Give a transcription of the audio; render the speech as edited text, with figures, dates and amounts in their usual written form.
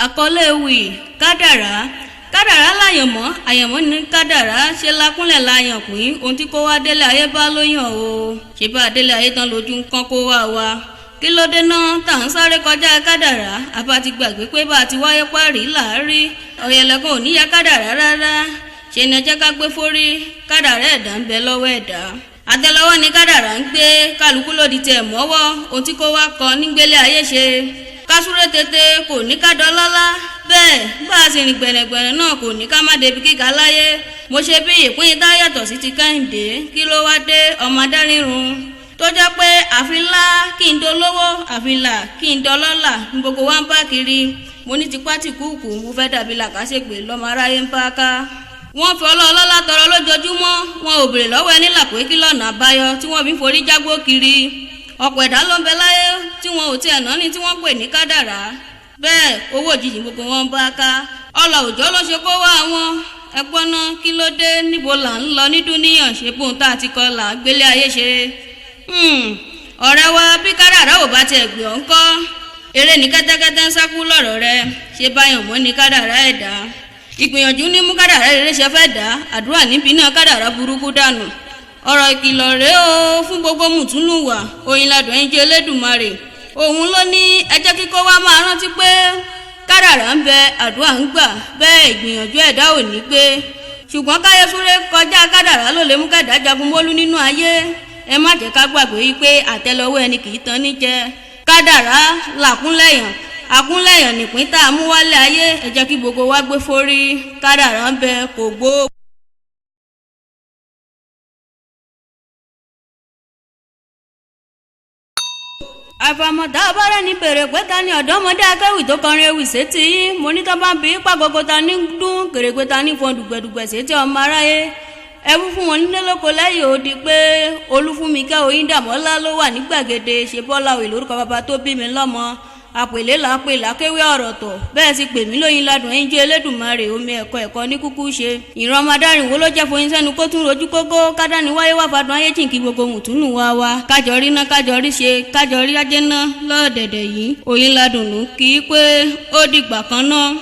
Àkọlé ewì kádàrá. Kádàrá láyànmọ́, àyànmọ́ ní kádàrá. Ṣe lakúnlẹ̀ láyàn pín ohun tí kò wá délé ayé bá ló yàn o. Ṣe bá délé ayé tán lójú ń kán kó wá wa. Kí ló dé náà tá à ń sáré kọjá kádàrá? Àbá ti gbàgbé pé bá a ti wáyé párí làárí. Ọ̀yẹ̀lẹ̀kan ò níyà kádàrá rárá. Ṣe ni ẹ jẹ́ ká gbé forí? Kádàrá ẹ̀dá ń bẹ lọ́wọ́ ẹ̀dá. Àtẹ́lẹwọ́ ni kádàrá ń gbé, kálukú lòdì tiẹ̀ mọ́wọ́ ohun tí kò wá kọ nígbélé ayé ṣe. Kásúré tètè kò ní ká dọlọ́lá, bẹ́ẹ̀ bá a sì rìn gbẹ̀rẹ̀gbẹ̀rẹ̀ náà kò ní ká má débi kíga láyé. Mo ṣe bí ìpín tá yàtọ̀ sí ti Kẹ́hìndé. Kí ló wá dé ọmọ adárírun tó jẹ́ pé àfilá kí n dolówó, àfilà kí n dọlọ́lá ní gbogbo wa ń bá kiri? Mo ní tipá tì kúùkù, mo fẹ́ dàbí làkàṣègbè lọ́mọ aráyé ń bá ká. Wọ́n fi ọlọ́ọ̀lọ́lá tọrọ lójoojúmọ́, wọn ò béèrè lọ́wọ́ ẹni là pé kí lọ́nà àbáyọ tí wọ́n fi ń forí jágbó kiri. Ọ̀pọ̀ ẹ̀dá ló ń bẹ láyé tí wọn ò tiẹ̀ náà ní tí wọ́n pè ní kádàrá. Bẹ́ẹ̀ owó òjijì gbogbo wọn ń bá ká. Ọlọ òjò ló ṣe kó wá wọn. Ẹgbọ́n náà, kí ló dé? Níbo là ń lọ ní dúníyàn? Ṣe bóun tá a ti kọ là ń gbélé ayé ṣe? Ọ̀rẹ́ wa, bí kádàrá ò bá tiẹ̀ gbé ọ̀ ń kọ́, eré ní kẹ́tẹ́kẹ́tẹ́ ń sákú lọ́rọ̀ rẹ. Ṣe báyọ̀ mọ́ ní kádàrá ẹ̀dá? Ìgbìyànjú ní mú kádàrá rere ṣe fẹ́ dá. Àdúrà níbi náà kádàrá burúkú dànù. Ọ̀rọ̀ ìkìlọ̀ rèé o fún gbogbo mùtúnùwà. Oyinladùn ẹ̀ńjẹ́ Elédùmarè òun ló ní ẹ jẹ́ kíkó wa máa rántí pé kádàrá ń bẹ, àdúrà ń gbà, bẹ́ẹ̀ ìgbìyànjú ẹ̀dá ò ní gbé. Ṣùgbọ́n káyé súré kọjá kádàrá ló lè mú kẹ́dá jagun mólú nínú ayé. Ẹ má jẹ́ ká gbàgbé wípé àtẹ́lẹwọ́ ẹni kì í tan ní jẹ. Kádàrá làkúnlẹ̀yàn, àkúnlẹ̀yàn nìpín tá a mú wálé ayé. Ẹ jẹ́ kí gbogbo wa gbé forí. Kádàrá ń bẹ, kò gbó. Àfàmọ̀tá abára ní bèrè pé ta ni ọ̀dọ́mọdé akéwì tó kọrin ewì sétí yín. Mo ní tó bá ń bí pàgọ́gọ́ ta ní dún kèrègbè, ta ní fọn dùgbẹ̀dùgbẹ̀ sétí ọmọ aráyé. Ẹ wí fún wọn nílé lóko lẹ́yìn odi pé Olúfúnmikẹ́ Oyíndàmọ́lá ló wà ní gbàgede. Ṣe Bọ́lá òye lórúkọ bàbá tó bí mi lọ́mọ. Àpèlé là á pè lákéwé ọ̀rọ̀ tọ̀, bẹ́ẹ̀ sì pè mí lóyin ládùn ẹ̀ńjẹ́ Elédùmarè. Omi ẹ̀kọ́ ẹ̀kọ́ ní kúkú ṣe. Ìran ọmọ adárin wo ló jẹ́ foyin sẹ́nu kó tún rojú kókó? Kádàní wáyé wá fadùn ayé jìnkí gbogbo mùtúnù wá wá. Kájọ rí ná, kájọ rí ṣe, kájọ rí ajé ná lọ́ọ̀dẹ̀dẹ̀ yìí. Oyin ládùn ló kí i pé ó dìgbà kan náà.